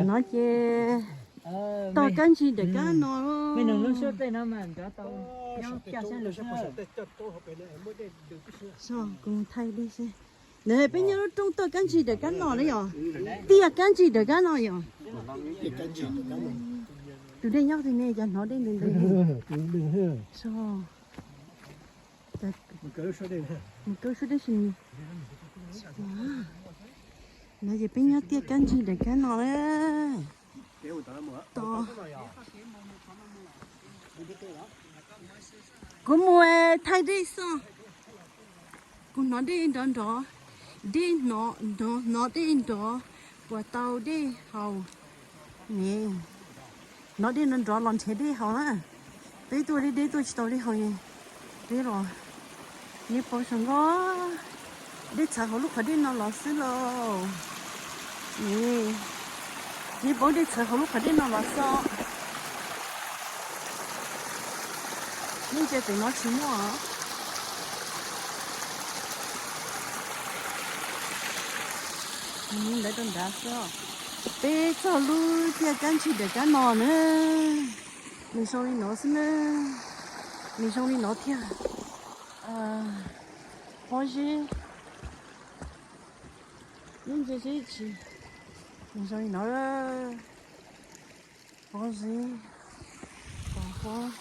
No ces tog kab ntsig daim kab no. Kuv thaij dej seb. Peb nyob lub rooj tog kab ntsig daim kab no na yom. Tiaj kab ntsig daim kab no yom. Tus dej nyob twg ne, cas hnov dej ntev ntev. Mus kaw suab dej si. No ces peb nyob tiaj kab ntsig daim kab no na. Kuv mus thaij dej xwb. Kuv hnov dej nrov nrov, dej hnov, hnov dej nrov, puas tau dej haus ne. Hnov dej nrov nrov los nrhiav dej haus na. Peb tuaj deb deb tuaj tsis tau dej haus, peb los, nej paub zoo nkauj, dej txhawv hauv lub qhov dej no los xwb lauj. Nej paub dej txhawv hauv lub qhov dej no los xwb. Nej ntsia pem no tsis muaj. Ntawd rau nrad xwb. Peb txog lub tiaj kab ntsig daim kab no na. Nws zoo li no xwb na. Nws zoo li no thiab. Pob zeb. Ib ntsia seb tsis, nws zoo li no. Pob zeb, pob,